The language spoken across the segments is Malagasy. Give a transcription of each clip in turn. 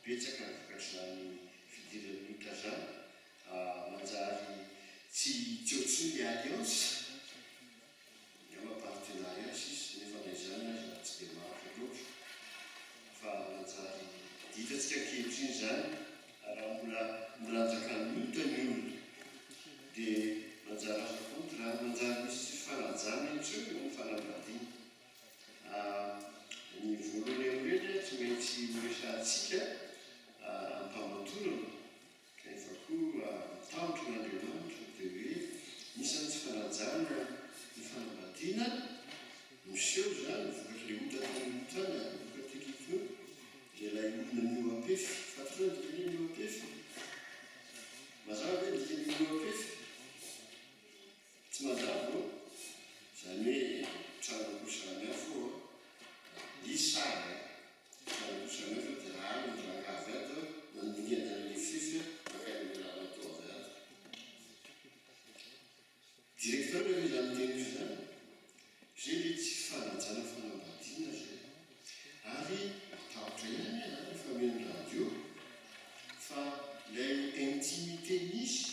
Betsaka ny vokatr'izany fidiran'ny ota izany, manjary tsy tsy eo intsony ilay alliance, angamba partenariat sisa, nefa na izany aza tsy dia maharitra loatra fa manjary dia hitantsika ankehitriny izany raha mbola mbola anjakan'ny ota ny olona dia manjary lasa contre, manjary misy tsy fifanajana intsony eo amin'ny fanambadiana. Ny voalohany amin'ireny tsy maintsy horesahantsika am-pamatorana kanefa koa mitahotra an'Andriamanitra dia hoe misy izany tsy fanajana ny fanambadiana miseho izany vokatr'ilay ota tany aloha tany ary vokatra tekiko dia ilay olona mihoa-pefy fantatrao ny dikan'ny hoe mihoa-pefy? Mazava ve ny dikan'ny mihoa-pefy? Tsy mazava ô! Izany hoe trano roa samy hafa ô! Izy sary a! Trano roa samy hafa dia raha any ny rangahy avy ato mandingana an'ilay fefy mankany amin'ilay ramatoa avy ato. Directeur ve izany teniko izany? Izay ilay tsy fanajana fanambadiana izay. Ary matahotra ihany aho rehefa mihaino radio fa ilay intimité nisy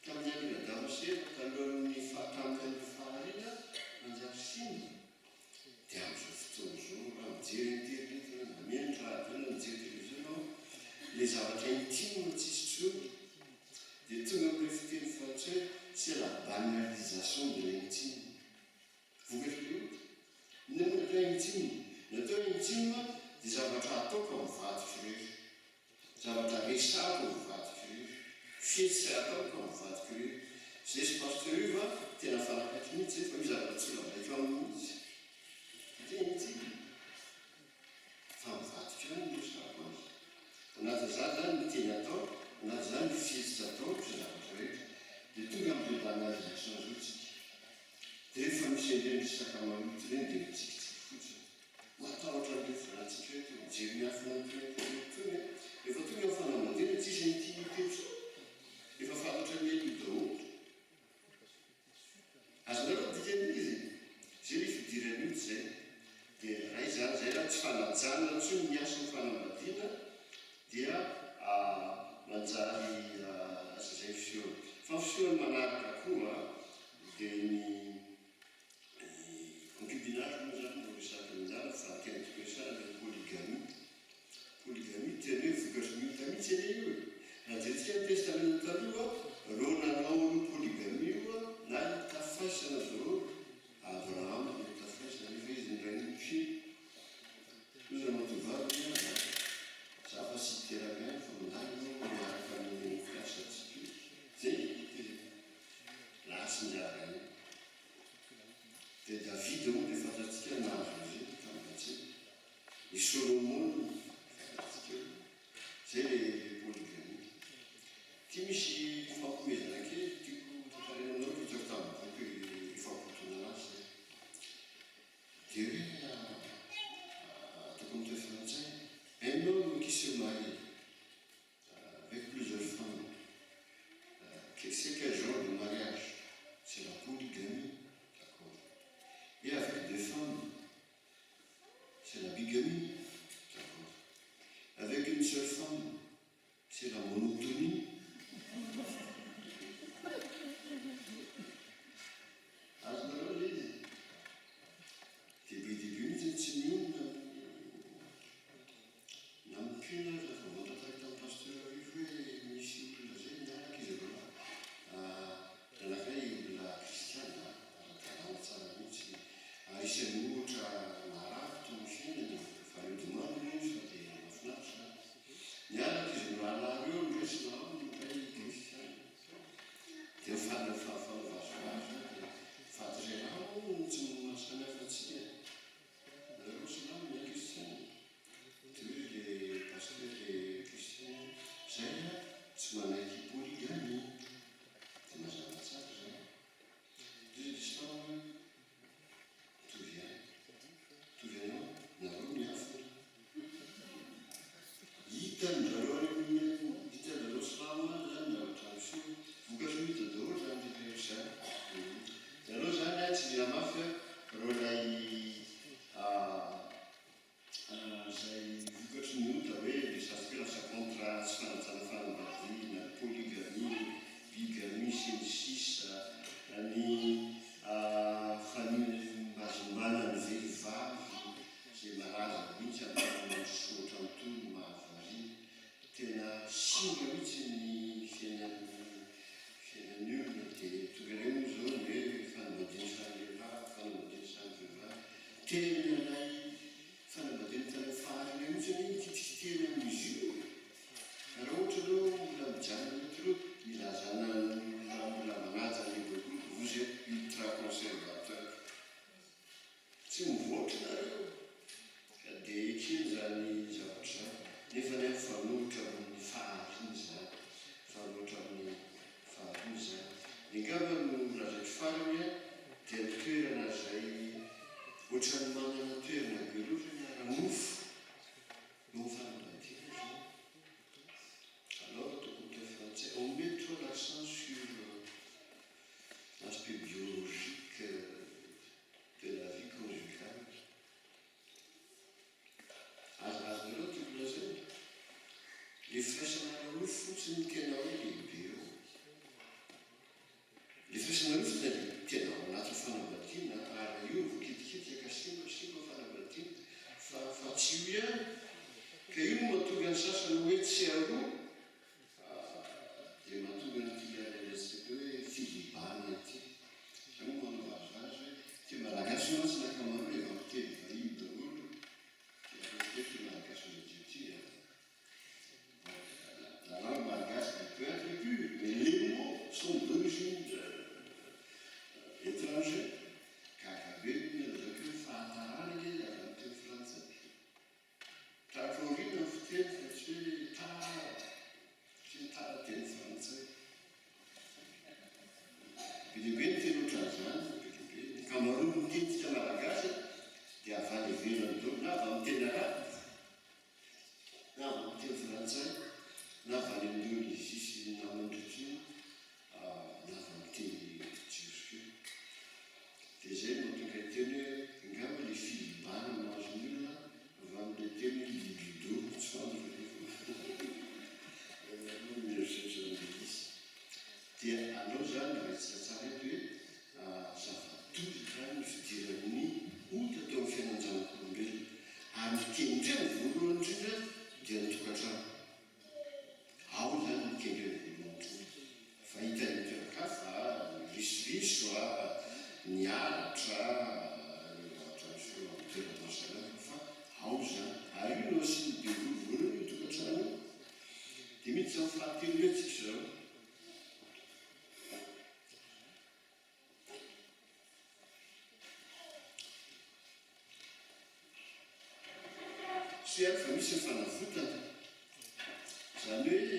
Tamin'ny andron'i Adama sy Eva, talohan'ny tamin'ny andron'ny fahariana, nanjary simba. Dia amin'izao fotoana izao, raha mijery internet ianao, na mihaino radio na mijery télévision ianao, ilay zavatra intime tsisy intsony. Dia tonga amin'ilay fiteny frantsay hoe c'est la banalisation de l'intime. Vokatry ny ota. Inona moa ny atao hoe intime? Ny atao hoe intime dia zavatra ataoko amin'ny vadiko irery. Zavatra resahako amin'ny vadiko irery. Fihetsika ataoko amin'ny vadiko irery. Zay sy Pasteur io va tena mifanakaiky mihitsy zay fa io zavatra tsy holazaiko aminy mihitsy. Satria intime. Fa amin'ny vadiko ihany no resahako azy. Anatin'izany izany ny teny atao, anatin'izany ny fihetsika ataoko, izay zavatra rehetra. Dia tonga amin'izay banalisation izao tsika. Dia rehefa misy an'ireny resaka maloto ireny dia mitsikitsiky fotsiny. Matahotra an'ireo volantsika ireo toa mijery miafina an'itony itony itony an. Rehefa tonga ny fanambadiana tsisy intimité intsony. Efa fantatra mialoha daholo. Azonareo ny dikan'io izy e? Izay ilay fidiran'io dia izay. Dia ny iray izany izay raha tsy fanajana intsony ny hasin'ny fanambadiana dia manjary lasa izay ny fisehony. Fa ny fisehony manaraka koa dia ny concubinage moa izany no resaka an'izany fa ny tena tiako resahana dia ny polygamie. Polygamie tena hoe vokatry ny ota mihitsy anie io e! Raha jerentsika ny testamenta taloha, reo nanao an'io polygamie io nahita faisana daholo, Abrahama nahita faisana nefa izy ny rain'ny mpino. Hoy ramatoa vavy hoe aza za fa tsy hiteraka ihany fa mandany ianao miaraka amin'ireny mpiasantsika io. Zay e! Lasa ingahy io. Dia Davida moa dia fantatsika nahazo an'izay tamin'i Batseba. I Solomona, fantatsika io. Zay le polygamie. Ty misy fampomezana kely tiako tantaraina aminareo fa hitako tamin'ny boky efapolo taona lasa zay. Dia hoe ataoko amin'ny teny frantsay, un homme qui se marie avec plusieurs femmes, c'est quel genre de mariage? C'est la polygamie, d'accord. Et avec deux femmes, c'est la bigamie, d'accord. Avec une seule femme, c'est la monotonie. Azonareo ilay izy? Dia be dia be mihitsy ny tsy mionona amin'ny Nampiana aza fa vao tantaraiko tamin'i Pasteur Rivo hoe misy olona zay miaraka izy roa lahy ny anankiray olona kristiana ara-dalàna tsara mihitsy ary isan'ny ohatra narahako teo amin'ny fiainana fa nodimandry moa izy fa dia mahafinaritra zany niaraka izy mirahalahy ireo ny iray silamo ny iray kristiana dia mifanao vazivazy zany dia vady iray lahy moa no tsy mahasamihafa antsika nareo silamo ny kristiana Dia hoy le pasteur le kristiana hoe, zay a tsy manaiky polygamie. Dia mazava tsara izany. Dia hoy le silamo hoe, mitovy ihany. Mitovy ihany ahoana? Nareo miafina. Hitan-dRareo any amin'ny, hitan-dRareo silamo any izany ny zavatra miseho. Vokatry ny ota daholo izany rehetra izany. Dia aleo izany a, tsy mila mafy a, ireo ilay Izay vokatry ny ota hoe le sady lasa Simba mihitsy ny fiainan'ny fiainan'ny olona dia tonga indray moa izao ny hoe fanambadian'ny samy lehilahy, fanambadian'ny samy vehivavy. Tena ilay fanambadiana tany amin'ny faharina mihitsy anie no kitikitihana amin'izy io e! Raha ohatra ianao mbola mijanona eto aloha ilazana ny olona mbola manaja ny baiboly vous êtes ultra conservateur. Tsy mivoatra nareo ka dia ekena izany zavatra izany nefa anie mifanohitra amin'ny fahariana izany, mifanohitra amin'ny fahariana izany. Ny angamba no lazaiko farany an, dia ny toerana izay ohatran'ny manana toerana be loatra ny ara-nofo eo amin'ny fanambadiana izao. Alors tokony teo frantsay, on met trop l'accent sur l'aspect biologique de la vie conjugale. Aza azonareo ny tiako lazaina? Le firaisana ara-nofo fotsiny no tena hoe lehibe eo. Le firaisana ara-nofo tena lehibe, tena ao anatin'ny fanambadiana ary io voakitikitika ka simba simba fanambadiana fa fa tsy io ihany ka io no mahatonga ny sasany hoe tsy aroa Dia mahatonga an'ity ilay resaka teo hoe filibana ity. Za moa manao vazivazy hoe ity malagasy mantsy ny ankamaroany efa miteny vahiny daholo. Dia ataontsika hoe ity malagasy madio ity an. La langue malgache elle peut être pure mais les mots sont d'origine étrangère. Gaga be ny olona lazaiko hoe fahatarana ange avy amin'ny teny frantsay. Tahaka aoriana ny fiteny fa tsy hoe tara, tsy hoe tara teny frantsay. Be dia be ny teny ohatran'izany, be dia be. Ny ankamaroan'ny tenintsika malagasy dia avy any ivelany daholo, na avy amin'ny teny arabo, na avy amin'ny teny frantsay, na avy any Indonesie sy ny namany rehetra iny, na avy amin'ny teny jiosy koa. Dia izay no mahatonga ny teny hoe angamba ilay filibana mahazo ny olona avy amin'ilay teny hoe libido, tsy fantatro anefa aloha mieritreritra an'ilay izy. Dia aleo izany raisina tsara eto hoe zava-doza izany ny fidiran'ny ota teo amin'ny fiainan-janak'olombelona. Ary ny kendreny voalohany indrindra dia ny tokantrano. Ao izany ny kendreny voalohany indrindra. Fa hita any an-toeran-kafa ny risoriso, ny halatra, ireo zavatra miseho amin'ny toerana maro samihafa fa ao izany. Ary io no asian'ny devoly voalohany io tokantrano io. Dia miditra amin'ny fahatelo indray tsika izao. Soa ihany fa misy ny fanavotana. Izany hoe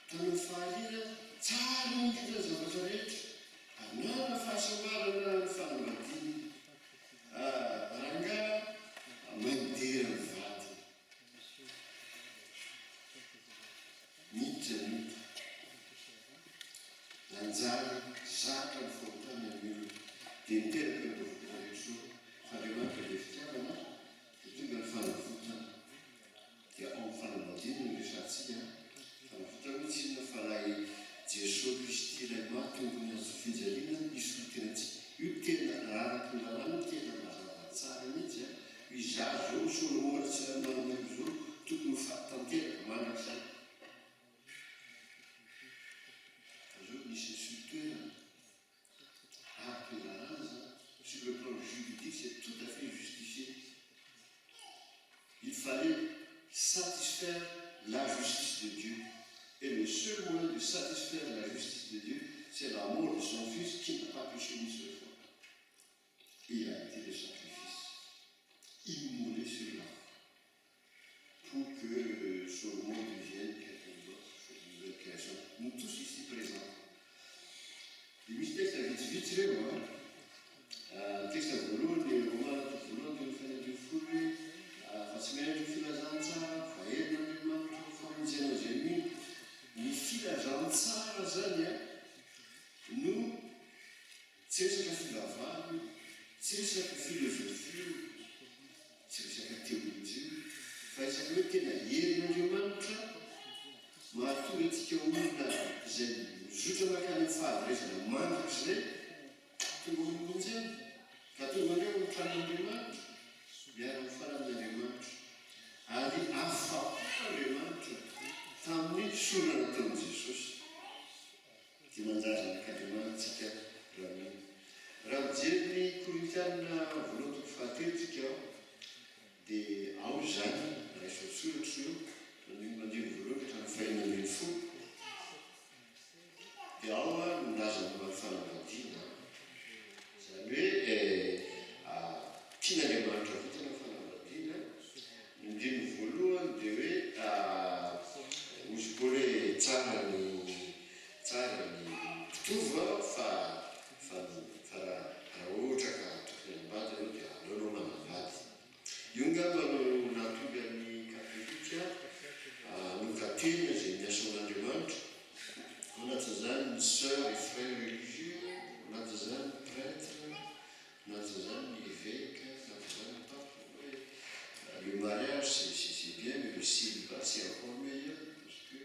tamin'ny fahariana tsara indrindra ny zavatra rehetra ary nanana fahasambarana ny fanambadiana. Rangahy mandera ny vadiny. Miditra ny ota. Nanjary zatra ny fahotana ny olona. Dia niteraka ireo vokatra rehetra ireo. Fa Andriamanitra be fitiavana dia tonga ny fanavotana. Dia ao amin'ny fanambadiana no resahantsika. Fanavotana moa tsy inona fa ilay Jesoa Kristy ilay maty eo ambony hazofijaliana hisolo tena antsika. Io tena araka ny lalàna io tena mazava tsara mihitsy an. Izaho izao Solomona Ratsiranomanana io izao tokony ho faty tanteraka mandrakizay. Fa zao misy nisolo toerana araka ny lalàna zany, sur le plan juridique c'est tout à fait justifié. Il fallait satisfaire la justice de Dieu et le seul moyen de satisfaire la justice de Dieu c'est la mort de son fils qui n'a pas péché une seule fois. Il a été le sacrifice immolé sur la croix pour que Solomon devienne quelqu'un d'autre, une nouvelle création. Nous tous ici présents. Dia misy texte vitsivitsy ireo an. Ny texte voalohany dia Romana toko voalohany andininy faha-16 hoe fa tsy miandry ny filazantsara fa herin'Andriamanitra ho famonjena izay mino. Ny filazantsara izany an no Tsy resaka fivavahana io, tsy resaka filozofia io, tsy resaka teolojia io, fa resaka hoe tena herin'Andriamanitra mahatonga antsika olona izay mizotra mankany amin'ny fahaverezana mandrakizay tonga olom-bonjena, ka tonga indray ao amin'ny tranon'Andriamanitra, miara-mifaly amin'Andriamanitra, ary afa-po Andriamanitra. tamin'ny sorona nataon'i Jesosy. Dia manjary zanak'Andriamanitra tsika raha mino. Raha mijery ny Korintiana voalohany toko fahatelo tsika dia ao izany, raiso an-tsoratra io, andininy andininy voalohany ka hatramin'ny fahenina ambinifolo, dia ao no milaza momba ny fanambadiana. Izany hoe tian'Andriamanitra vitana ny fanambadiana. Ny andininy voalohany dia hoe hozy Paoly hoe tsara ny tsara ny mpitovo fa fa fa raha ohatra ka tokony hanambady ianao dia aleonao manambady. Io angamba no nahatonga ny katolika hanoka-tena izay miasa ho an'Andriamanitra. Ao anatin'izany ny sœurs et frères religieux, ao anatin'izany ny prêtre, ao anatin'izany ny évêque, ao anatin'izany ny pape. Hoe le mariage c'est c'est bien mais le célibat c'est encore meilleur parce que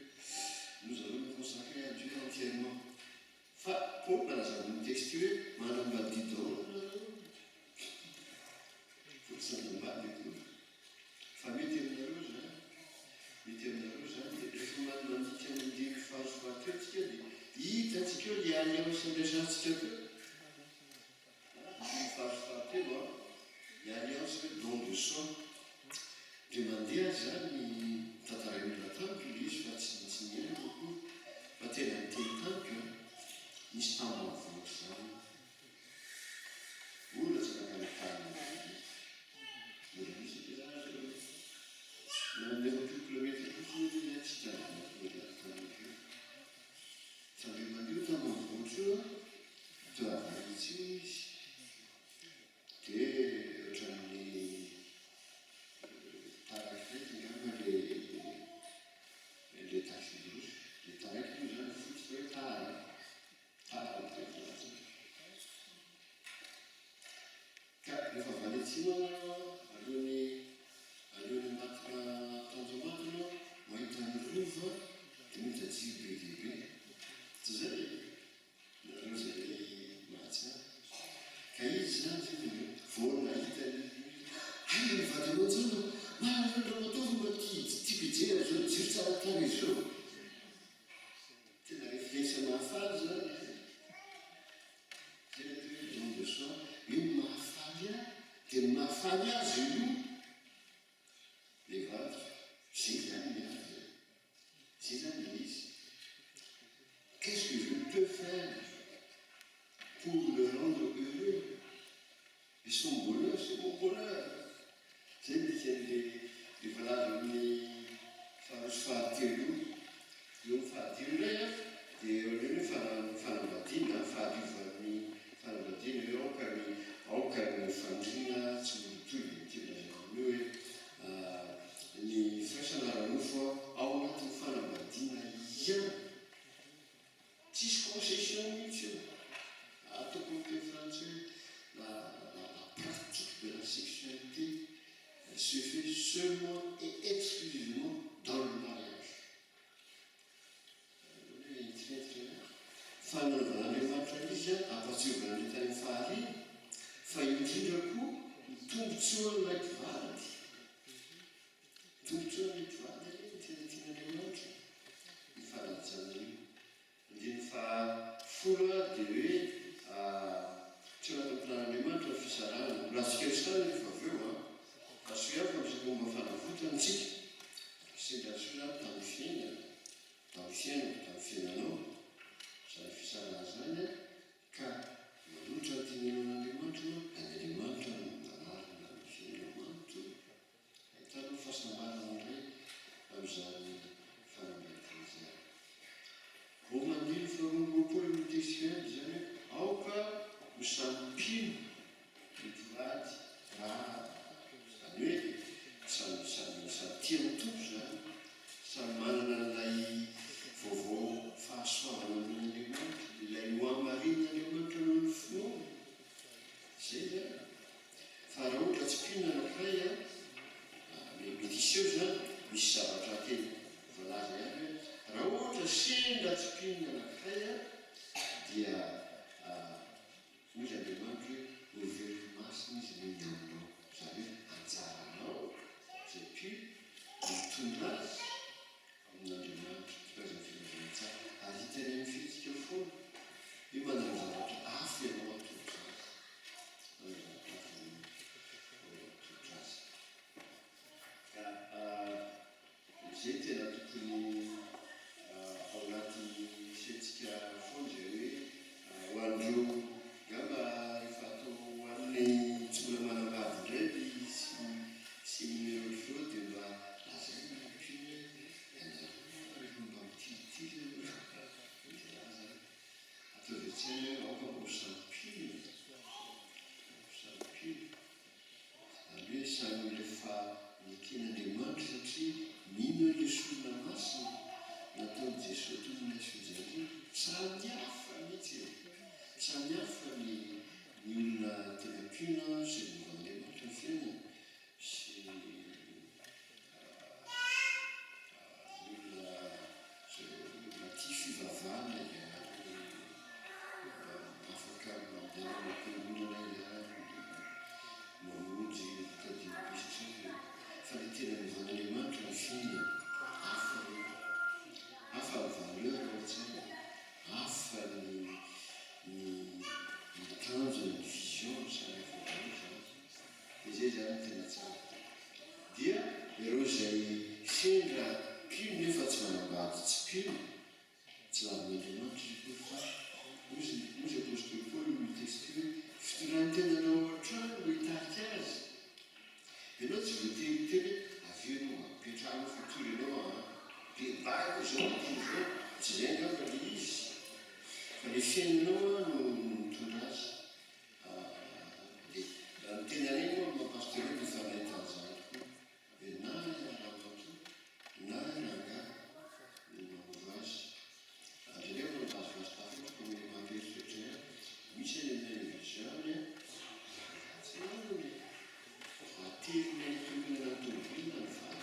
nous allons nous consacrer à Dieu entièrement. Fa Paoly manazava amin'io texte io hoe manambadia daholo nareo. Fa tsy nanambady akory. Fa mety aminareo izany. Mety aminareo izany. Dia rehefa mandika ny andininy faharoa sy fahatelo tsika dia hitantsika eo ilay alliance niresahantsika teo. Andininy faharoa sy fahatelo an. Ny alliance hoe don de soi. Dia mandeha izany tantarain'olona tamiko ilay izy fa tsy tsy niainako akory. Fa tena niteny tamiko an. Nisy tambanivohitra izany. Mbola tsy nankany tany izy. Mbola misy aty zany aza aloha. Na amin'ny 40 kilomètre fotsiny aloha izy tsy tandremako mbola tany io. Tandremana io tambanivohitra io an, toa avy io izy. Dia ohatran'ny taraiky raiky angamba le le taxi-brousse. Le taraiky moa izany fotsy hoe tara. Tara ny teny frantsay. Ka rehefa avy any atsimo ianao alohan'ny alohan'ny hamatona Tanjombato ianao mahita ny rova dia mahita jiro be dia be. Tsy izay e? Nareo izay mahatsiaro. Ka izy izany zay dia hoe vao nahita ny hay ny vady aman-janako marina ramatoa fa mba tia tiako hijery an'izao jiro tsara tarehy izao. Tena réflexe mahafaly zany e! Zay le atao hoe don de soi, io no mahafaly ahy, dia ny mahafaly azy io le vadiko, zay zany ny azy e! Zay zany le izy. Qu'est-ce que je peux faire pour le rendre heureux? Et son bonheur c'est mon bonheur. Zay ny dikan'le le voalaza amin'ny faharoa sy fahatelo io. Eo amin'ny fahadimy indray an, dia eo indray ny hoe fanambadiana, fahadiovan'ny fanambadiana hoe aoka ny aoka ny fandriana tsy ho mitovy amin'ity lazaina amin'io hoe ny firaisana ara-nofo ao anatin'ny fanambadiana ihany. Tsisy concession mihitsy io. Ataoko amin'ny teny frantsay hoe la la la pratique de la sexualité se fait seulement et exclusivement dans le mariage. Izany hoe entirentina ihany. Fa ny nanaovan'Andriamanitra an'izy ampahatsiarovana an'ilay tany amin'ny fahariana, fa indrindra koa ny tombontsoan'ilay mpivady. Tombontsoan'ny mpivady anie no tena tian'Andriamanitra io fanajana io. Andininy faha 10 dia hoe tsy ao anatin'ny plan'Andriamanitra ny fisarahana. Mbola azontsika resahina rehefa avy eo an. Fa soa ihany fa miresaka momba ny fanavotana isika. Sendra soa izany tamin'ny fiainana, tamin'ny fiainako, tamin'ny fiainanao izany fisarahana izany an. Ka manolotra ny tenanao an'Andriamanitra ianao, any Andriamanitra no manarina ny fiainanao manontolo. Ahitana fahasambarana indray amin'izany fanambadiana izany. Vao mandiny faharoa amby 20 amin'ny TCM izany hoe aoka ho samy mpino ny mpivady raha izany hoe samy samy samy tia ny Tompo izany, samy manana an'ilay vaovao fahasoavana nomen'Andriamanitra, ilay nohamarinin'Andriamanitra noho ny finoana. Izay izany. Fa raha ohatra tsy mpino ny anankiray an, mety hiseho izany, misy zavatra tena voalaza ihany hoe raha ohatra sendra tsy mpino ny anankiray an, dia hoy izy Andriamanitra hoe hoheveriko masina izy noho ny aminao. Izany hoe anjaranao izay mpino mitondra azy amin'Andriamanitra. Izay tena tokony ao anatin'ny saintsika foana izay hoe ho an'ireo angamba rehefa atao ho an'ny tsy mbola manambady indray ny séminaire ohatr'izao dia mba lazaina ny mpino hoe ianareo rehefa mba mitilitily ianareo dia laza ataovy an-tsaina hoe aoka mba ho samy mpino e, ho samy mpino. Izany hoe samy olona efa neken'Andriamanitra satria mino an'ilay sorona masina nataon'i Jesoa toy ny hazofijaliana. Samy hafa mihitsy e! Samy hafa ny ny olona tena mpino izay novan'Andriamanitra ny fiainany sy ny olona izay olona tia fivavahana ihany, afaka mandeha any am-piangonana ihany. Mamonjy mitadidy be satria fa le tena novan'Andriamanitra ny fiainana, hafa re, hafa ny valeur ao an-tsaina, hafa ny ny ny tanjona, ny vision samy hafa daholo zany, de zay zany no tena tsara. Dia ireo izay sendra mpino nefa tsy manambady tsy mpino, Tsy lavin'Andriamanitra izy akory fa hoy hoy Apostoly Paoly io texte io hoe fitondran-tenanao ao an-trano no hitarika azy. Ianao tsy voatery hiteny hoe avia ianao apetraho fa tory ianao aa be baiko izao tontolo izao, tsy izay angamba le izy fa le fiainanao no mitondra azy. Dia raha ny tenanay moa amin'ny maha pasteur dia efa nahita an'izany tokoa hoe na ramatoa na rangahy no manova azy. Ary aleo mba mivazivazy tafahoatra fa mety mampieritreritra ihany. Misy any amin'ny any Abidjan any an, rangahy tsy marina e! Ateriny any am-piangonana ny tomobilina ny vady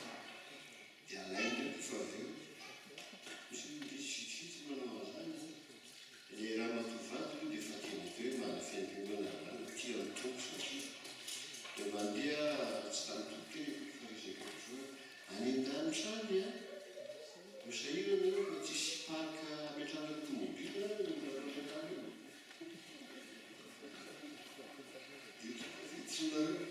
dia alainy indray rehefa avy eo. Misy olona vitsivitsy manao an'izany an. Ilay ramatoa vady aloha dia efa tena hita hoe manana fiangonana zany, tia ny Tompo satria dia mandeha tsy tamin'ny Tompo teny akory fa resaka ohatr'izao hoe any an-danitra any an, ho sahirana ianao fa tsisy parc hametrahana tomobile any io nareo any an-tany io. Dia tafiditra nareo.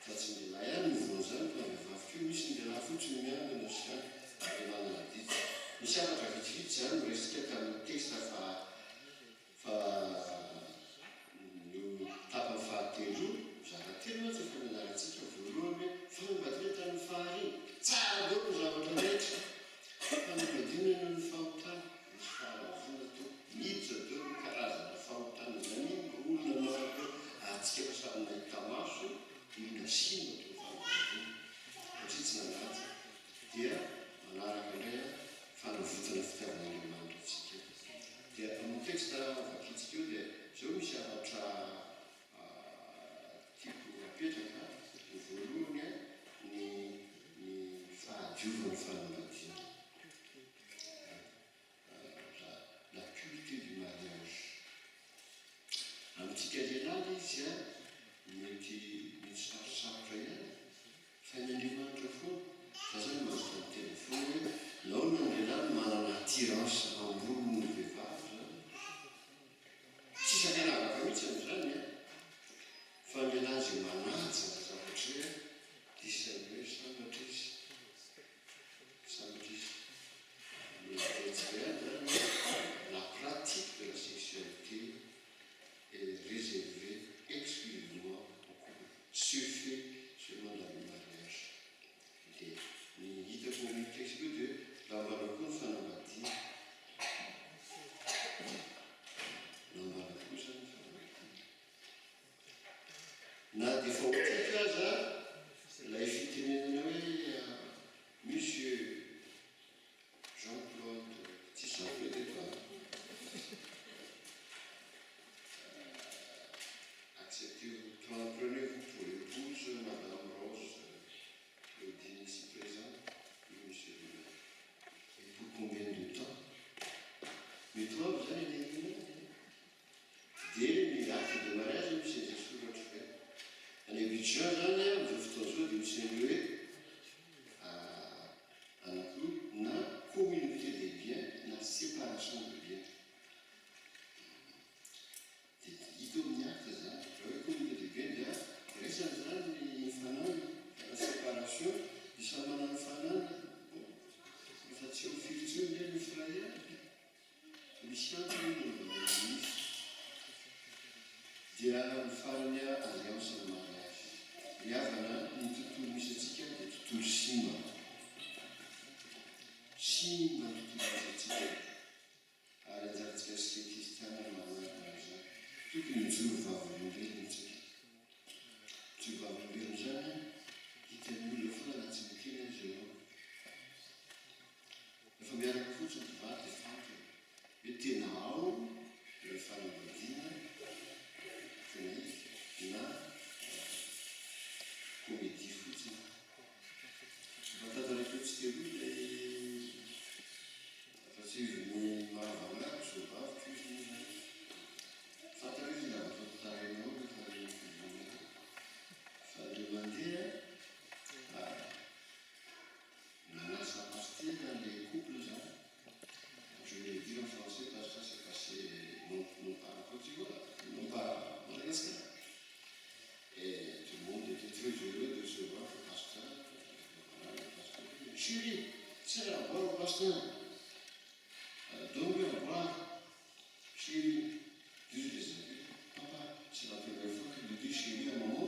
Fa tsy ny lehilahy ihany no voan'izany fa ny vehivavy koa, misy ny lehilahy fotsiny miangona sy any ary manana adidy. Misy hafatra vitsivitsy izany noraisitsika tamin'ny texte fa fa io tapany fahatelo io, mizara telo mantsy efa nianarantsika, voalohany hoe fanambadiana tamin'ny fahariana, tsara daholo ny zavatra rehetra, fanambadiana noho ny fahotana, nisy fahalavoana teo, miditra daholo ny karazana fahotana nanimba olona maro be ary tsika efa samy nahita maso olona simba teo fanambadiana satria tsy nanaja dia manaraka indray an fanavotana fitiavan'Andriamanitra antsika dia amin'ny texte vakintsika eo dia zao misy hafatra tiako apetraka ny voalohany an ny ny fahadiovan'ny fanambadiana. La pureté du mariage. Amintsika lehilahy ilay izy an, mety mety sarotsarotra ihany, fa ny Andriamanitra foana, za zany manontany tena foana hoe nahoana ny lehilahy no manana attirance ambony noho ny vehivavy zany? Tsisy ankanavaka mihitsy amin'izany an, fa ny lehilahy izay manaja ny zavatra izay an, dia isan'ny hoe sambatra izy. Sambatra izy. Nolazaintsika ihany izany hoe la pratique de la sexualité est réservée exclusivement au couple, se fait seulement dans le mariage. Dia ny hitako ao amin'io texte io dia hoe lambana koa ny fanambadiana. Lambana koa izany ny fanambadiana. Na dia efa ho tiako aza ilay fitenenana hoe Monsieur Jean Claude, tsisy Jean Claude eto an! Acceptez-vous, prenez-vous pour épouse Madame Rose Claudine ici présente? Oui Monsieur le maire. Simba ny tontolo misy antsika ary anjarantsika isika kristiana ny manarina an'izany. Tokony hijoro vavolombelona isika. Mijoro vavolombelona izany an, hitan'ny olona foana na tsy miteny aza ianao. Rehefa miaraka fotsiny mpivady dia fantany hoe tena ao ilay fanambadiana tena izy na comédie fotsiny. Mba tantaraiko etsy sy eroa ilay ampatsiahivin'ny mahavanahiko izao vaviko izy moa izany. Fantaro izy ny zavatra tantarainao rehefa any amin'ny fivoriana any. Fa indray mandeha nanasa pasitera ilay couple izany. Je vais le dire en français parce que ça s'est passé non, non pas en Côte d'Ivoire, non pas à Madagascar. Et tout le monde était très heureux de se voir le pasteur. Voilà, le pasteur dit, Chérie, sers à boire au pasteur. Donne-lui à boire. Chérie, disent les amis, papa, c'est la première fois qu'il me dit chérie à maman.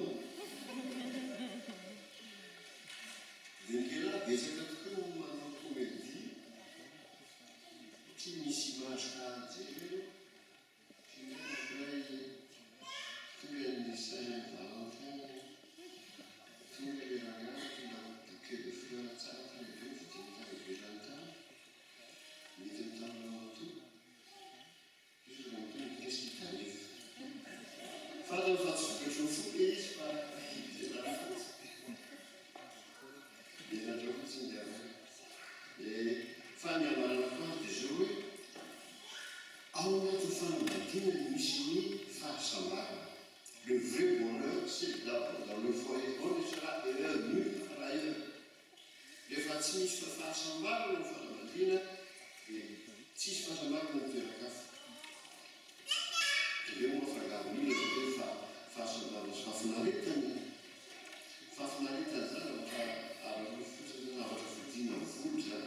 Dia ny lehilahy betsaka tokoa no manao comédie, tsy misy image jerena. Ity indray tonga ny Saint Valentin, tonga ilay rangahy nitondra bouquet de fleurs tsara tany be novidiany tany ivelany tany, nentiny tamin'ny ramatoa. Izy ry ramatoa mais qu'est-ce qui t'arrive? Fantany fa tsy vokatry ny fo ilay izy fa ivelany fotsiny. Menatra fotsiny ilay rangahy. Dia fa ny hamaranako azy dia izao hoe, Ao anatin'ny fanambadiana no misy ny fahasambarana. Le vrai bonheur c'est d'abord dans le foyer, on ne sera heureux nulle part ailleurs. Rehefa tsy misy fahasambarana ny fanambadiana dia tsisy fahasambarana ny toeran-kafa. Jereo moa fa angaron'olona izay hoe fa fahasambarana sy fahafinaretana e. Fahafinaretana izany zavatra ara-nofo fotsiny, zavatra vidiana amin'ny vola izany.